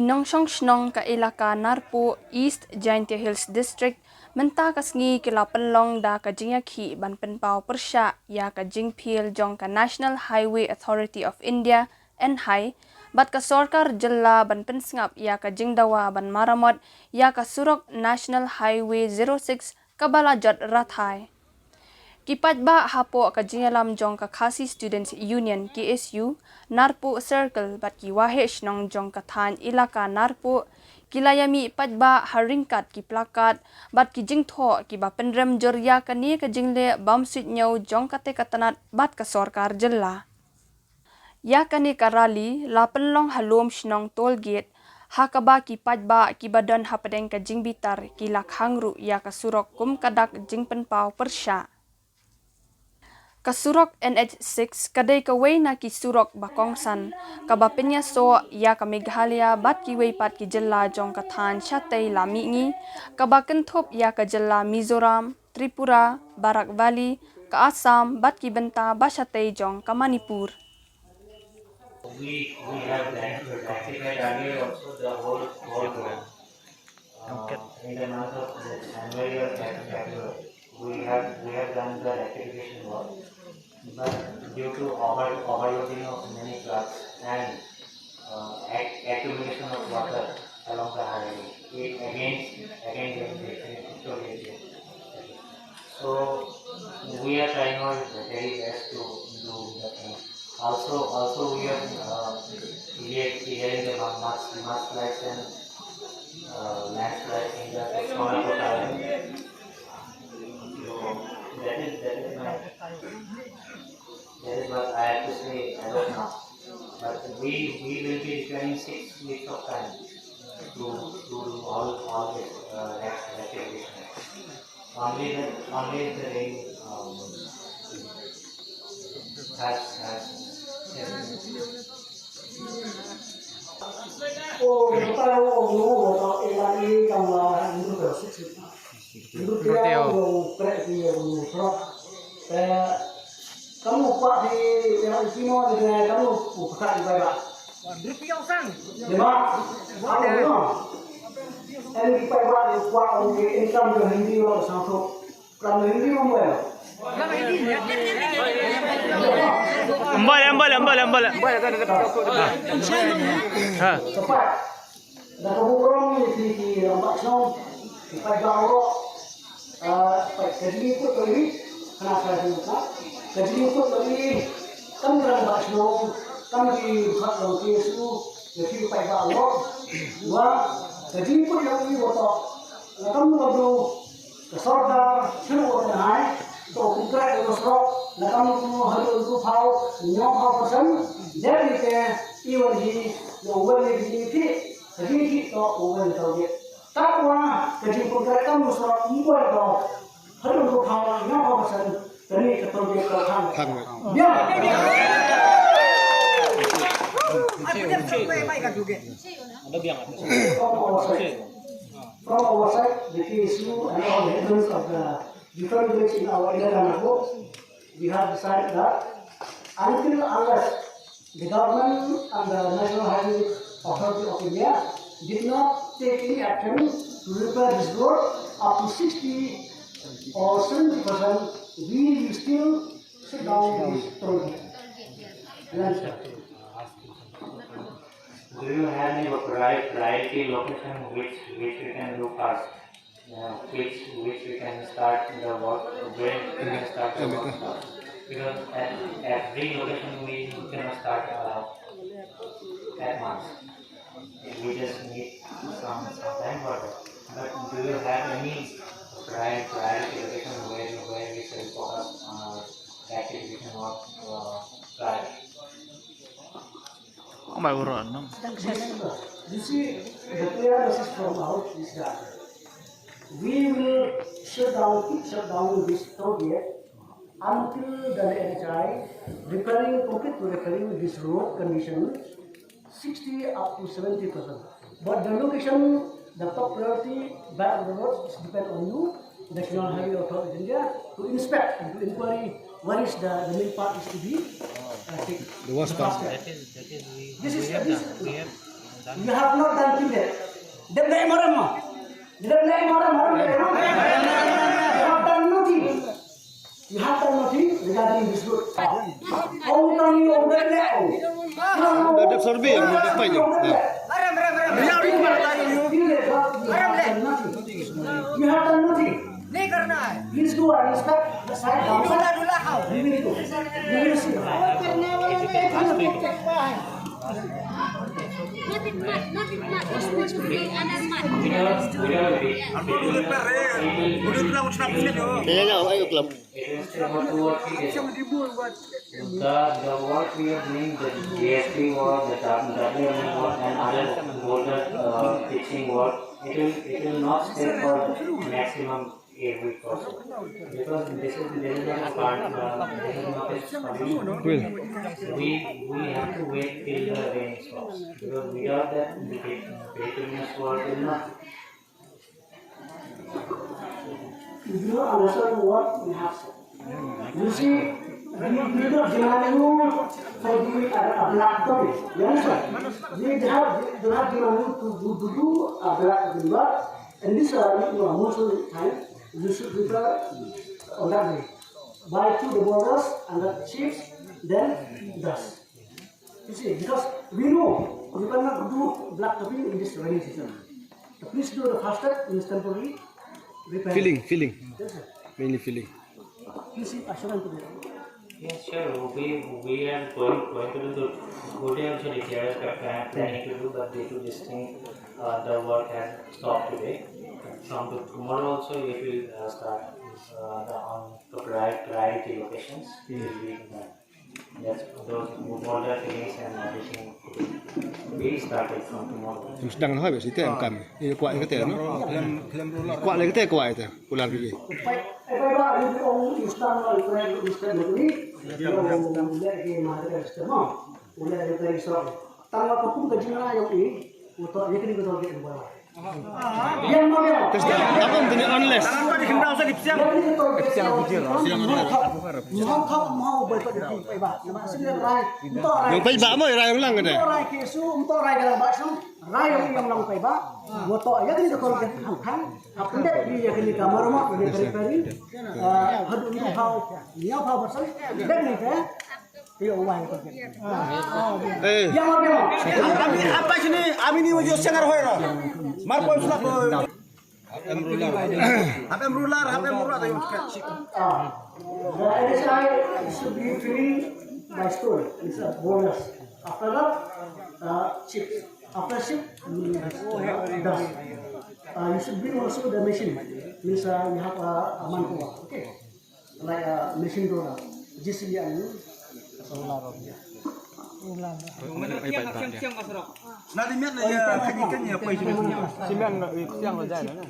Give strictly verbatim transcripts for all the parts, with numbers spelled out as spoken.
Nongshong shnong ka ilaka Narpuh, East Jaintia Hills District, mynta ka sngi ki la pynlong da ka jingïakhih ban pynpaw pyrshah ïa ka jingphiel jong ka National Highway Authority of India, N H A I, bad ka sorkar jylla ban pynsngap ïa ka jingdawa ban maramot ïa ka surok National Highway zero six kaba la jot rathai. Ki paidbah hapoh ka jingïalam jong ka Khasi Students Union, K S U, Narpuh Circle bad ki waheh shnong jong ka thaiñ ilaka Narpuh, ki la ïamih paidbah ha ryngkat ki plakat bad ki jingthoh kiba pynrem jur ïa kane ka jingleh bymsuidñiew jong kata ka tnat bad ka sorkar jylla. Ïa kane ka rally la pynlong ha lum shnong Toll Gate, ha kaba ki paidbah kiba don hapdeng ka jingbitar ki la khang ruh ïa ka surok kum ka dak jingpynpaw pyrshah. Ka surok N H six ka dei kawei na ki surok ba kongsan, kaba pynïasoh ïa ka Meghalaya bad kiwei pat ki jylla jong ka thaiñ shatei la mihngi, kaba kynthup ïa ka jylla Mizoram, Tripura, Barak Valley, ka Assam bad ki bynta ba shatei jong ka Manipur. We, we have rectified earlier also the whole, whole road. Uh, in the month of January or Feb- February, we have, we have done the rectification work. But due to over, overloading of many trucks and uh, acc- accumulation of water along the highway, it again, again gets deteriorated. So we are trying our very best to do the thing. Also, also we are uh, clear, clearing the mu- mud, mudslides and uh, landslides in the Sonapur town. So that is, that is my, that is what I have to say as of now. But we, we will be requiring six weeks of time to, to do all, all this uh, rec- rectification. Only the, only the rain um, has, has helped. Embal, embal, embal, embal. Ha. Da ka burom ïa ki ki rangbah shnong ki paidbah baroh. Ka jingïakut ka ïa ka jingïakut ka ïa kam ki rangbah shnong kam ki khot long K S U ïa ki paidbah baroh. Wa ka jingïakut ka ïa ka kam ka bru Ka sorkar shu u tnai to konkret u surok na kam u haduh u phaw ñiaw phaw persen. Dei te i wan hi u wan hi ki ki ki ki to u wan to ge. Takwa ka jingkonkret kam u surok u wan to haduh u phaw ñiaw phaw persen. Kani ka to ge to khang. Khang. Ya. Ada biang apa? From our side, the K S U and all the headmen of the different village in our Ilaka Narpuh, we have decided that until unless the government and the National Highway Authority of India did not take any action to repair this road up to sixty or seventy percent, we will still sit down with the toll gate. Do you have any priority location which which we can do first? Uh, which which we can start the work, when we can start the work? Because at every location we cannot start uh, at once. We just need some some time for that. But do you have any prior priority location where where we should focus on our activity work uh, prior? Ambai uran nam. You see, the clear message from out is that we will shut down, keep shut down this project until the N H I repairing, complete repairing this road condition, sixty up to seventy percent. But the location, the top priority, back of the road, is depend on you. National Highway Authority of India to inspect and to inquiry where is the, the main part is to be uh, taken. The worst part. That is, that is we, this is, we have this done. We have, You have not done till date. Dep leh maram ma. Dep leh maram, maram leh, no? You have done nothing. You have done nothing regarding this road. Ong tang ïa u dep leh, ong. Dep survey, ong dep leh. Till date, you have done nothing. You have done nothing. नहीं करना है। Please go and inspect the site. दूल्हा, दूल्हा खाओ। You will go. You will see. Nothing much, nothing much. It's supposed to be another month. Kaya nga, ay, club. It will take about two or three days. The, the work we are doing, the G S T work, the W M work, and other border, uh, fixing work, it will, it will not stay for maximum a week or so. Because this is, this is not a part, uh, this is not a solution. We, we have to wait till the rain stops. Because without that, the bit-, bituminous work will not. You do not understand what we have said. You see, we, we don't demand you for doing a, a black topping. You understand? We have, we do not demand you to do, to do a black topping, but in this, uh, you know, most of the time, you should prepare on that day. Buy two the borders and the chips, then dust. You see, because we know you cannot do black topping in this rainy season. So please do the fastest in this temporary repair. Filling, filling. Yes, sir. Mainly filling. Please see assurance to me. Yes, sir. We, we are going, going to do the good also repair, uh, planning to do, but due to this thing, uh, the work has stopped today. From the, tomorrow also it will, uh, start, uh, the, on the prior-, priority locations. It will be done. Yes, those border fillings and everything will be started from tomorrow. Em sdang hoi bes ite em kam. Ïa kwah ïa kata no. Kwah ïa kata kwah ite. Kular biji. Tang la ka kum ka jingra ïong i. Uto ïa kini ka dor ki em bola. Biang ma biang. Terus dah, apa yang tadi honest? Yang paling kenal saya di Siang. Siang Bujir. Mau kau mau boikot di Paiba. Nama sini rai. Yang Paiba mau rai ulang kan? Rai ke su, rai dalam bakso. Rai yang yang lang Paiba. Uto ïa kini ka tol ke khang khang. Pendek di ïa kini ka marmot di peri-peri. Hadu ni kau. Ni apa pasal? Pendek ni ke. Eh. Yang apa, apa sini? Ami ni wajib siang arah hoiro. Marco Islam. Hap em rular. Hap em rular, hap em rular. Ah. The N H I should be free by stone. It's a bonus. After that, uh, chips. After chip, you will have, uh, dust. Uh, you should bring also the machine. Means, uh, you have a, a manpower. Okay. Like a machine roller, J C B and roller. Na di miat na ya, kan ya, kan ya, apa itu? Simen na, eh, siang na jai na.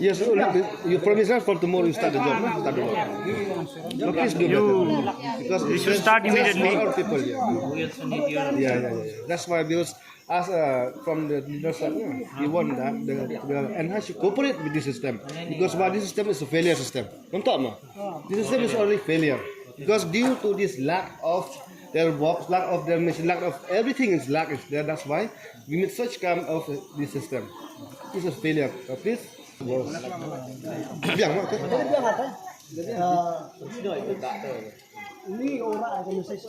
Yes, you, you promise us for tomorrow you start the job, no? Start the work. No, please do that. Because you should start immediately. For our people, yeah. Yeah, yeah, yeah. That's why, because as, uh, from the leader side, yeah, we want that the, the N H I should cooperate with this system, because why this system is a failure system. Nampak ma? This system is already failure because due to this lack of their work, lack of their machine, lack of everything is lack is there. That's why we need such kind of this system. This is failure. Uh, please. Biang ma?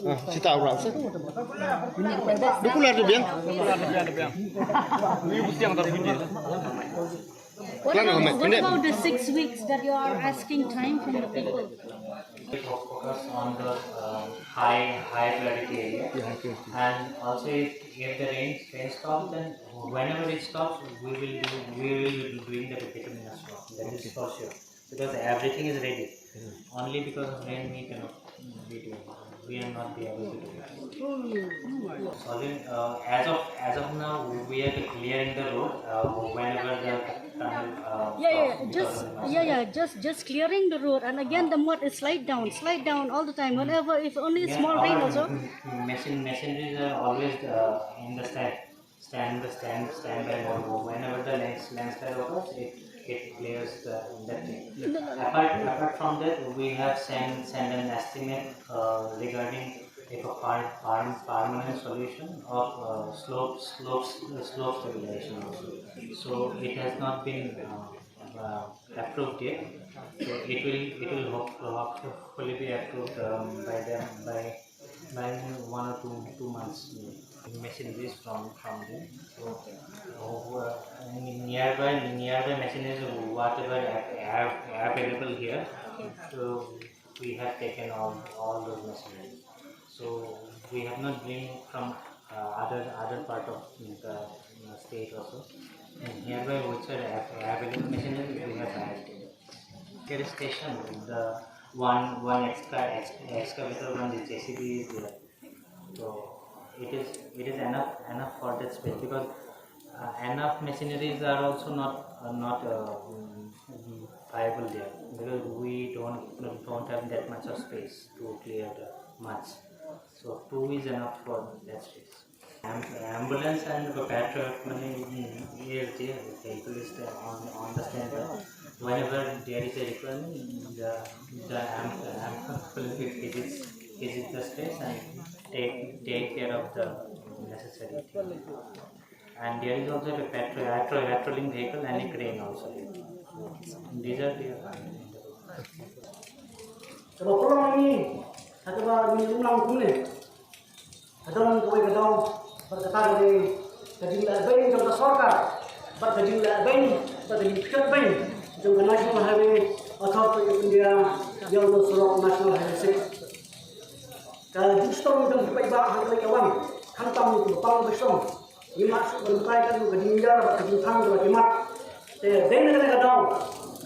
Ah, sita orang sa. Dukular tu biang. Ni buti yang terbunyi. What about, what about the six weeks that you are asking time from the people? Focus on the, uh, high, high priority area. Yeah, okay, okay. And also, if, if the rain, rain stops, then whenever it stops, we will do, we will be doing the bituminous work. That is for sure. Because everything is ready. Only because of rain we cannot be doing. We are not be able to do that. Solving, uh, as of, as of now, we are clearing the road, uh, whenever the tunnel, uh, yeah, yeah, stops because just, of the yeah, yeah, just, just clearing the road, and again the mud is slide down, slide down all the time. Whenever, if only small rain also. Machine, machineries are always, uh, in the stand. Stand, stand, standby mode. Whenever the lands-, landslide occurs, it, it clears the, that thing. Apart, apart from that, we have sent, sent an estimate, uh, regarding a per- per- permanent solution of uh, slope, slopes, uh, slope stabilization also. So it has not been uh, uh, approved yet. So it will it will hope, hopefully be approved um, by them by by one or two two months. Machineries from from them. So uh, nearby nearby machineries whatever are available here. So we have taken all all those machineries. So we have not bring from uh, other other part of the uh, state also. And nearby which are available machineries we have hired. Here is station, the one one exca- ex- excavator, one J C B is there. So it is it is enough enough for that space because uh, enough machineries are also not uh, not uh, mm, viable there because we don't don't have that much of space to clear the much. So two is enough for that space. Am- ambulance and the patrol মানে ইয়ে যে vehicle is on on the standby. Whenever there is a requirement, the the am- ambulance visits visits the space and take take care of the necessary thing. And there is also a patrol, patrol patrolling vehicle and a crane also. These are the Kaba pulong ini, kaba ni ulang kumne. Ka don kawei ka daw bad kata ka dei ka jingleh beiñ jong ka sorkar bad ka jingleh beiñ bad ka jingpyet beiñ jong ka National Highway Authority of India ïa u surok National Highway six. Ka jingshitom jong ki paidbah ha kawei ka wan khamtam ki ba pang ba shong. Ngi mat suk ban batai ka ka jingïar bad ka jingthang jong ki mat. Te dei na kane ka daw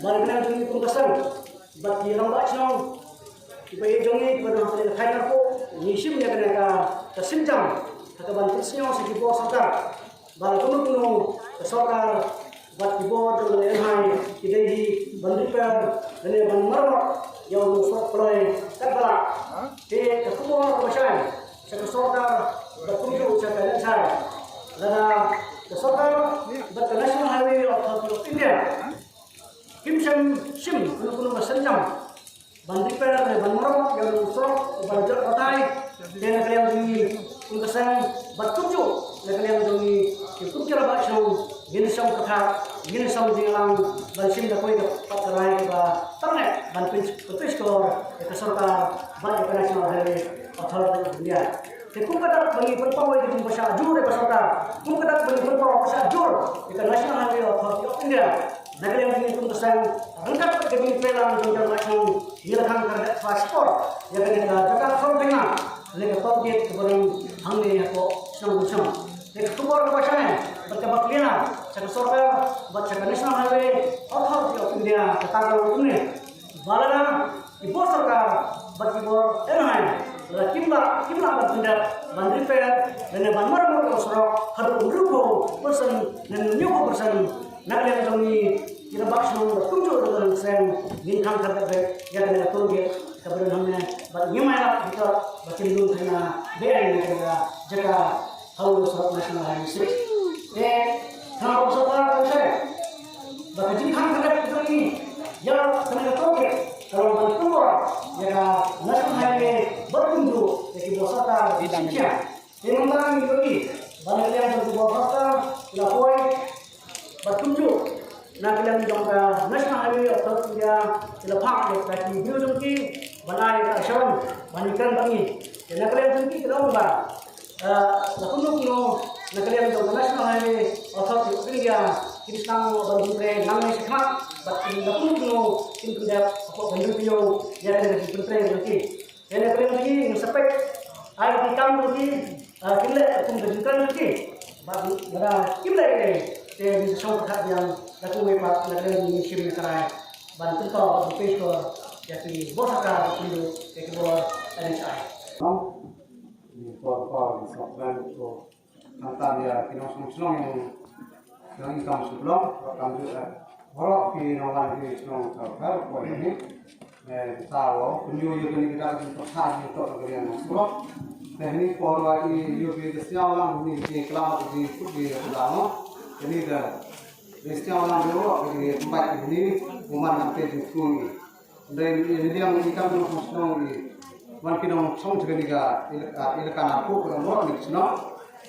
ba na kane ka jingïar kum ka seng bad ki rangbah shnong. Kiba ïeit jong ngi kiba don ha kane ka thaiñ Kyrpuk ngi shim ïa kane ka ka sienjam ha kaban pynsngew sha ki bor sorkar ba la kumno kumno ka sorkar bad ki bor jong ka N H A I ki dei hi ban repair lane ban maramot ïa u surok Ploiah Katba Lah. Te ka khubor kaba shai sha ka sorkar bad kumjuh sha ka N H A I lada ka sorkar bad ka National Highway Authority of India kim shym shim kano kano ka sienjam ban repair ne ban maramot ïa u surok uba la jot batai. Te na ka liang jong ngi kum ka seng bad kumjuh na ka liang jong ngi ki kum ki rangbah shnong ngin shong pyrkhat ngin shong jingïalang ban shim da kawei ka pat ka rai kaba tarngeh ban pynsh- pynshkor ïa ka sorkar bad ïa ka National Highway Authority of India. Te kum ka dak ba ngi pynpaw ïa ka jingpyrshah jur ïa ka sorkar, kum ka dak ba ngi pynpaw pyrshah jur ïa ka National Highway Authority of India. Na ka liang jong ngi kum ka seng ryngkat bad ka jingpynpaw lang jong ka National ngi la khang ka dak pyrshah jur ïa kane ka jaka khaw tengah lane ka toll gate kaba don hangne hapoh shnong Bungshnong. Te ka khubor kaba shai bad kaba clear sha ka sorkar bad sha ka National Highway Authority of India kata ka long kumne. Ba lada ki bor sorkar bad ki bor N H A I lada kim lah kim lah ban pyndep ban repair lane ban maramot ïa u surok haduh hynriewphew percent ne hynñiewphew percent na ka liang jong ngi ki rangbah shnong bad kumjuh ruh ka seng ngin khang kyrkieh beit ïa kane ka toll gate kaba don hangne bad ngim ai lad hi ka ba kin lum kane ka beiñ ne kane ka jaka ha u surok National Highway six. Te kane ka sorkar ka shai ba ka jingkhang kyrkieh jong ngi ïa kane ka toll gate ka long ban pynbor ïa ka National Highway bad kumjuh ïa ki bor sorkar ki jingkhang. Te mynta ngi ïohi ba na ka liang jong ki bor sorkar ki la poi bad kumjuh na ka liang jong ka National Highway Authority of India ki la phah ïa ka ki briew jong ki ban ai ka assurance ban ïakren bad ngi. Te na ka liang jong ki ki la ong ba eh, la kumno kumno na ka liang jong ka National Highway Authority of India kin sdang ban pyntrei nangne shakhmat bad kin la kumno kumno kin pyndep hapoh ka hynriew taïew ïa kane ka jingpyntrei jong ki. Te na ka liang jong ki ngin sa peit ai ka kam jong ki, eh, kin leh kum ka jingkren jong ki. Bad lada kim leh ei ei te ngin sa shong pyrkhat biang da kawei pat na ka liang jong ngi ngin shim ïa ka rai ban pynpaw ban pynshkor ïa ki bor sorkar bad kumjuh ïa ki bor N H A I. Ngi por por ngi sngewkmen ko khamtam ïa ki nongshong shnong ïa ngi nongïalam shnong, khamtam ïa baroh ki nongwan ki shnong Kharkoi ïa ngi. Eh, ta wa kumjuh ïa kane ka dak ki pathar ki tok ka ïa nong shnong. Te ngi por wa i ïa ki sñiaw lang ngi ki klam ki kut ki da no. Te ngi da sñiaw lang ïa ki kumbai ki ni kuman te ki kut. Ndai ngi ïa ngi nongïalam shnong ïa ngi. Wan ki nongshong sha kane ka elaka, elaka Narpuh ka dang bor ni shnong.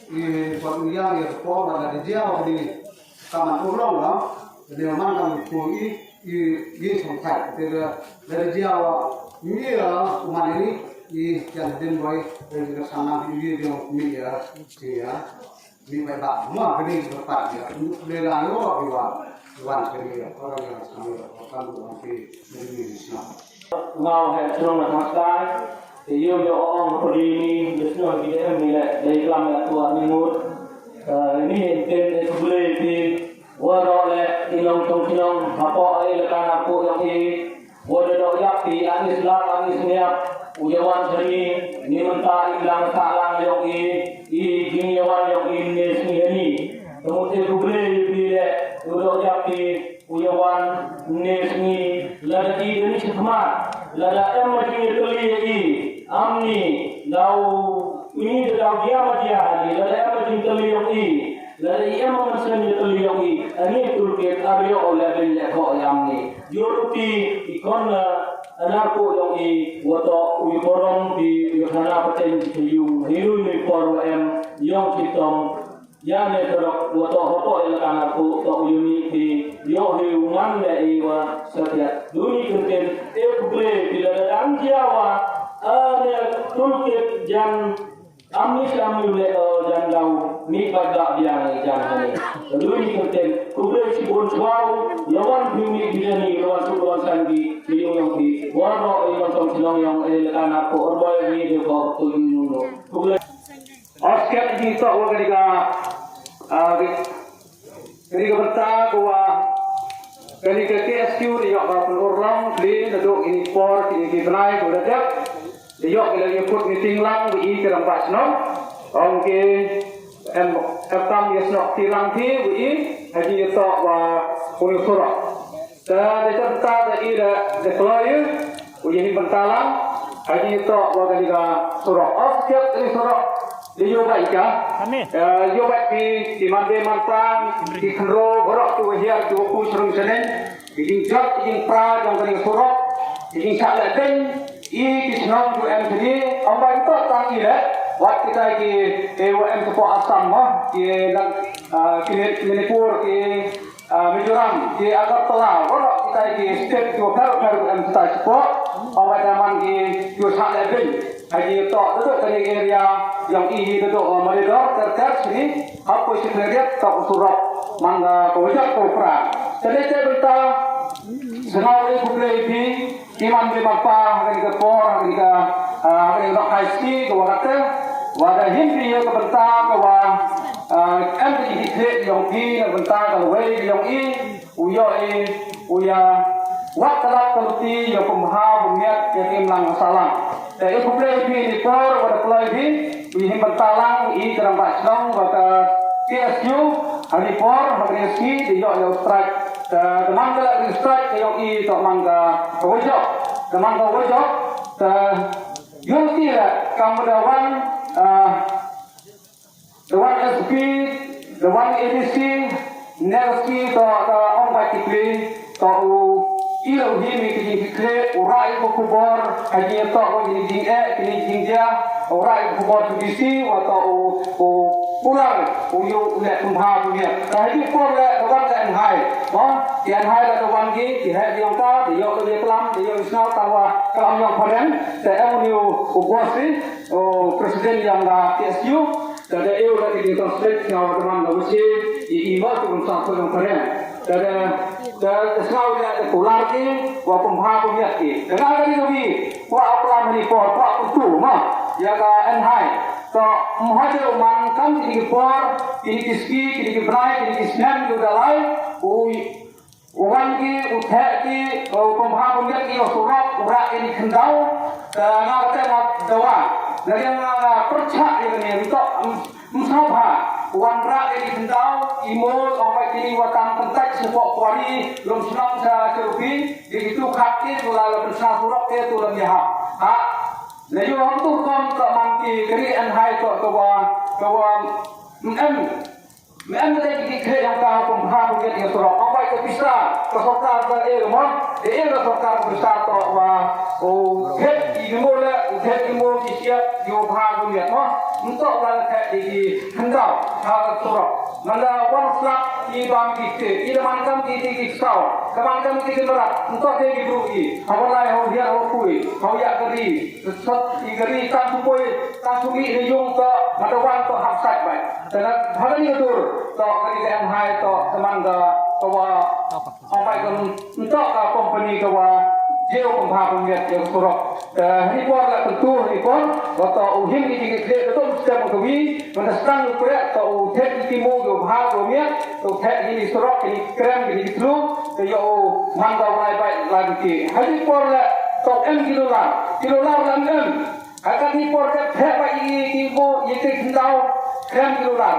I kwah ïa ïa ka por ba la da jia wa kane ka man urlong la. Kane man ka man ku i i i shong thai. Te la da jia wa mi ya u man ni i jan den boy. Te ka sana i i dong mi ya. Ti ya. Ni bai ba ma kane ka pat ya. Ni le la no ki wa wan kane ya. Orang yang sama orang kan orang pi ni ni shnong. Ngau he shnong na khastai. Te ïoh ïoh ong podi ni, ïoh shnong ki em ni le, dei klam le tuat ni ngut. Eh, ni enten te khublei phi, waroh le, i nongshong shnong, hapoh i elaka Narpuh ïong i, wa da doh ïap phi, ani slap, ani sniap, u ïawan sha ni, ni mynta i lang sah lang ïong i, i jingïawan ïong i, ni sngi ni. Te mut te khublei phi le, u doh ïap phi, u ïawan, ne sngi, lada i dei ni shi khmat, lada em ma jingïatylli ïa i, amni, daw, ini da daw jia ma jia hani, lada em ma jingïatylli ïong i, lada i em ma mynsiem ïatylli ïong i, ani toolkit ar ïoh u leh beiñ leh khoh ïa amni. Ïoh ruti, i khon na, Narpuh ïong i, wa toh, u i borom phi, u i khana pateng ki ïung, hi ru i por wa em, ïong ki tom, Ïa ne ka rok wa toh hapoh ïa la ka nga ku toh u ïa mih phi ïoh hi u ngan leh i wa sa thiah. Duni kyrteng e khublei phi lada dang jia wa a ne toolkit jan am ni sam yu leh o jan dau mih bad dak biang i jan hani. Duni kyrteng khublei shibun shuwa u ïa wan phi mih phi jani ïa wan suk wan san phi ïa ïong ïong phi. Waroh ïa wan tong shnong ïong ïa la ka nga ku orboi ïa ni ïa ko tu ïa ni. Khublei. Oskep jingtoh wa kane ka, ah, kane ka bynta ka wa kane ka K S Q ni ïoh ka pynurlong kli naduh kine ki por kine ki bnai ka wa da dep. Da ïoh ki la ïa put meeting lang wa i ki rangbah shnong. Ong ki em em tam ïa snoh ti lang ti wa i ha jingïatoh wa kane ka surok. Te da bynta da i da da kloi u ïa hi bynta lang ha jingïatoh wa kane ka surok. Oskep kane surok da ïoh bad ka. Amen. Eh, ïoh bad ki ki mande mantang ki khynro borok ki wa hiar ki wa ku shrung shaneng. Ki jingjot ki jingpra jong kane ka surok. Ki jingshah leh beiñ i ki shnong ki wa em shane. Ym bai to tang i leh wat kita ki ki wa em shapoh Assam mo ki lang, eh, ki Manipur ki Ah, Mizoram, ki Agartala, waroh kita ki state ki pher pher em kita sport, ong wa da man ki ki shah leh beiñ. Ha ki toh duduk kane area ïong i hi duduk, oh, Malidor ter ter sini, hapoh sini riat toh surok man ka wajak ko pra. Kane te bynta sngewbha khublei phi. Ki man ki man pa ha kane ka por ha kane ka, ah, ha kane ka Nohkai Ski ka wa kata wa da him phi ïa ka bynta ka wa, ah, em ka jingkitkhlieh ïong phi na ka bynta ka lawei ïong i u ïoh i u ïa wat ka lap ka luti ïa ka bymha bymmiat ïa ka imlang ka sahlang. Te i khublei phi ni por wa da kloi phi. Ïa hi bynta lang i ka rangbah shnong wa ka K S U ha ni por ha ka ski da ïoh ïa u strike. Te da man ka la ri strike ka ïoh i toh man ka wajok. Da man ka wajok te ïoh ti la kam da wan, ah, da wan S P, da wan A D C, Nersi to, to ong ba tikli to u ilo hi mi ki jingkitkhlieh u rai ko khubor ha jingtoh ko jing jingeh ki jingjia u rai ko khubor tu D C wa to u u pular u yu u leh kum ha kum ya. Ta hi por le to wan le hai. Mo ki hai la to wan ki ki hai jong ta de yo de klam de yo snau ta wa klam jong paren te em u u boss u president jong la K S U. Te da eu la ki jingtong spek nga wa teman la wusi i i ma tu sa ko jong karen. Te da te sngaw ïa te kular ki wa pum ha pum ïa ki. Te nga ka ri wi wa aplam ni por wa tu ma ïa ka en hai. To mha de man kam ki por ki ki ski ki ki brai ki ki snem du dalai. Ui. U wan ki, u theh ki, u pynbha pynbiang ki, u surok, u rah ki ni khyndaw, te nga kata nga dawa. Nga kata nga pyrchah ïa kane, ym tok, ym, ym sngewbha. U wan rah ki ni khyndaw, i mol, ong bai kini wa tam kyntait sha pok kwari, lum shnong sha Chirpi, ki tu khat ki, tu la la pynsa surok ki, tu la ïahap. Ha, la ïoh hangtu rukom ka man ki, kari en hai ka, ka wa, ka wa, mm, em. Me em te ki kre yang ka pom ha pom yet yang surok. Apa ka pisa ka sorkar ka e mo. E e ka sorkar ka pisa to wa. O het ki mo le, het ki mo ki siap yo pha pom yet mo. Ntok la het ki handau ha surok. Mala wan slap ki bam ki te, ki man kam ki te ki sau. Ka man kam ki te marat. Ntok te ki bru ki. Hawa lai ho hiar ho kui. Ho ya ka ri. Sot i ka ri tang tu poi, tang tu i ri yung ka mata wan ka hap sat bai. Tena haga ni dur to ka ri ka em hai to teman ka ka wa. Ampai ka ntok ka company ka wa. Jeu pembha pembiat jeu surok. Te hari por la tentu hari por. Wa to u him ni dikit dikit tu mesti mengkawi. Mana sedang u krek to u tek di timu tu bha tu miat. Tu tek di surok di krem di telu. Te yo u mangga ulai bai lagi. Hari por la to em kilo lar. Kilo lar la em. Haka ni por ka thep ba i ki bu i ki khindau khlem ki lular.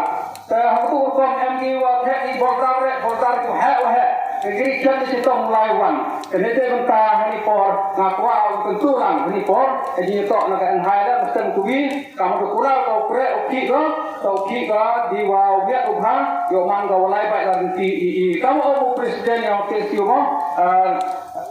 Te ha tu rukom em ki wa thep i bordar re bordar ku he wa he. Ke gri khlem ni tong lai wan. Ke ni te bynta ha ni por nga kwah u tentu lang ha ni por. Ke ni to na ka en hai da mesti ku wi. Kam ku kular ka u pre u ki ko. Ka u ki ka di wa u biak u bha. Yo man ka wa lai bai la ti i i. Kam u president ya ke si mo.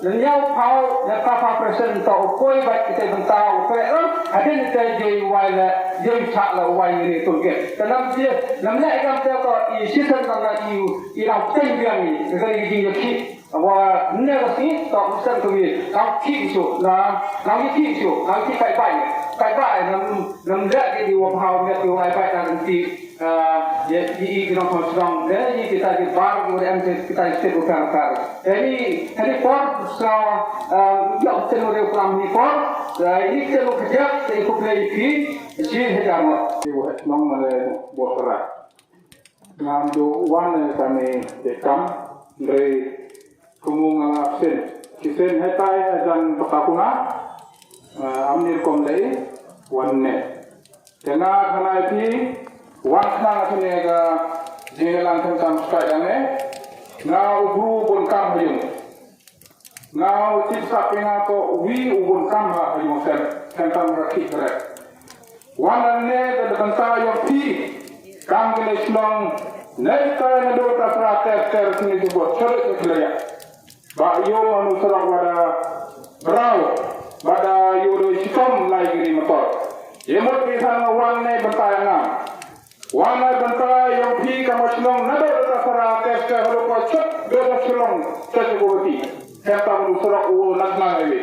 Lynñiaw phaw, lynñiaw phaw percent to u poi bad kita bynta u poi, eh, hadien kita jai wai la, jai chak la wai ni tu ke. Tanam je, nam le ikam te to i sisan nam na i, i lam teng biang ni, ka ni jing ki. Wa ne ka si to mesti tu ni, lam ki su, na, lam ki su, lam ki kai bai, kai bai, nam, nam le ki di wa phaw ne tu wai bai ta ti. Ah, ye, ye, ye, ki nongshong shnong, eh, ye, kita ki bar, ye, em, kita ki state worker, worker. Eh, ni, ni por, sa, ah, ye, kita nong reu pram ni por, eh, ye, kita nong kerja, kita ikut play ki, ji, he, jar, mo. Ye, wah, nong, mana, bosra. Ngam do wan, eh, kami, dekam, re, Kumu nga la absent. Ki sent hetai hajan pakapuna. Ah, amni rukom dei. Wan ne. Te nga khana ïa phi. Wan khana nga kane ka jingïalang khamtam stai dang ne. Nga u bru bun kam ha ïung. Nga u tip sap ïa nga ko wi u bun kam ha ïung sen. Khamtam rakhi kret. Wan ne da bynta ïa phi. Kam kane shnong. Nei ka na dur ka fra ter ter kini tu bot. Chole chole ya. Ba ïoh anu surok wada brau, wada ïoh doi shitom lai giri motor. Ye mut ki san wan ne bynta ïa nga. Wan ne bynta ïa phi ka ma shnong na doi ka sara tes ka halo ko chot doi ka shnong chot ko ti. Kata anu surok u nak na ngai.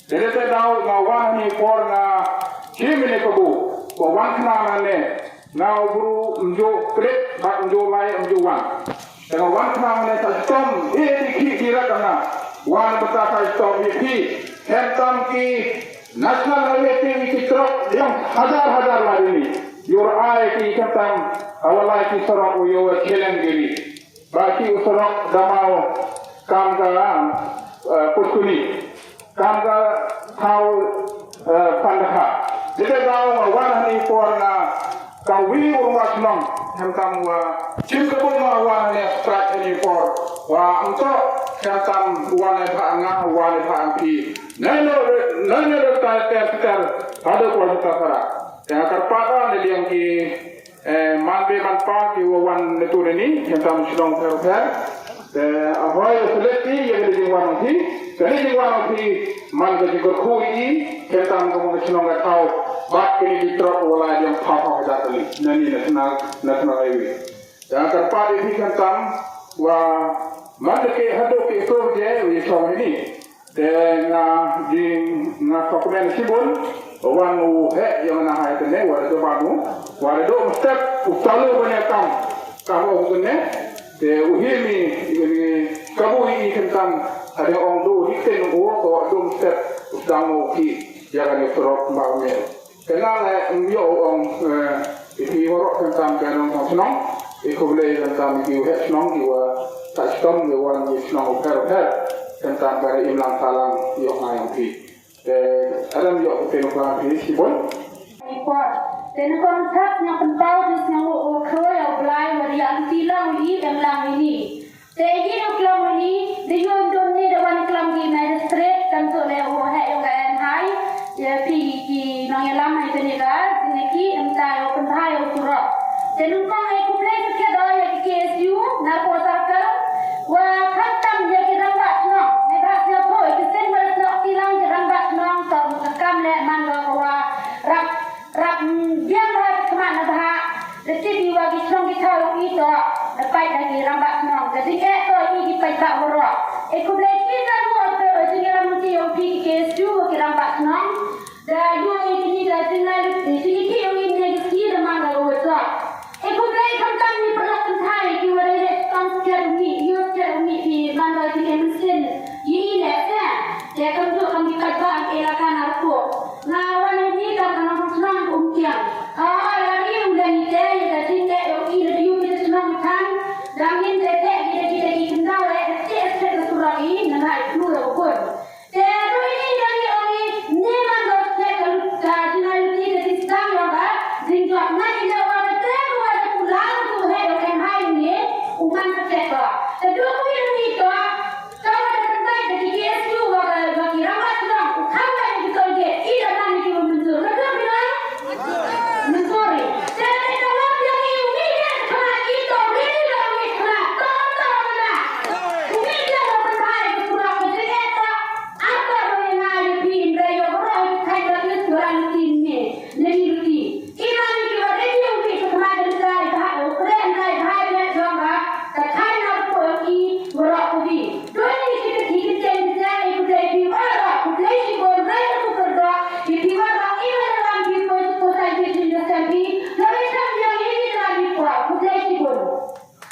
Dede te dau nga wan ni por nga chim ni ko bu. Ko wan na na ne. Nga u bru mjo kret bad mjo lai mjo wan. Te nga wan khana ne sa stom, eh, di ki di rat nga. Wan bata sa stom, eh, ki. Khamtam ki National Highway te ki trok, yang hajar hajar la ini. Yor ai ki khamtam, awalai ki surok u yo chelen giri. Ba ki u surok damau, kam ka, eh, Puskuni. Kam ka thaw, eh, Pandakha. Dede daw nga wan hani por nga ka wi u ma shnong. Khamtam wa chim ka bun nga wan hani strike hani por. Wa ngto khamtam wan hani pha nga wan hani pha ang pi. Nai no, nai no ta ter ter. Hado ko ta para. Yang karpada ne liang ki Eh, man be man pa ki wa wan ne tu ne ni, khamtam shnong pher pher. Eh, ahoy select ki, ye kani jingwan ong ki, kani jingwan ong ki, man ka jingkyrkhu i, khamtam ka mon shnong ka thaw, bad kani ki trok wala yang pha pha ka jat kali, ne ni national, national highway. Yang kyrpad i khamtam, wa, man ke hadok ke tur je, wi song ini. Te nga jing nga ka kmen shibun, wan u he, yang na hai tene, wa do banu, wa do mstep, u talu bane kam, kam u tene, te u himi, ini, kabu i khamtam, ada ong do, di ten u, ko do mstep, u tang u ki, ya kan surok, mbak me. Te nga le, ym ïoh ong, eh, i phi warok khamtam ka nongshong shnong, i khublei khamtam ki u heh shnong, ki wa ta shnong, ki wan ki shnong u pher u pher, khamtam ka imlang salang ïoh nga ïong phi. Te, adam ïoh ki phi nongshong phi shibun. Ni por. Te nongshong thak nga pynpaw, te shnong u, u khroi, u blai, wa ri ang ti lang, u i, em lang ini. Te ïa ki nongklam ni, da ïoh dum ni da wan klam ki magistrate, kan to le u heh ïong ka en hai, ïa phi ki nongïalam hai phi ni ka, sini ki, em ta ïoh pynbha ïoh surok. Te nongkong ai khublei khublei da ïa Jingeh to ïa ngi ki paidbah baroh. E khublei ki jong u, u jingïalam lynti ïa u phi ki K S U, ki rangbah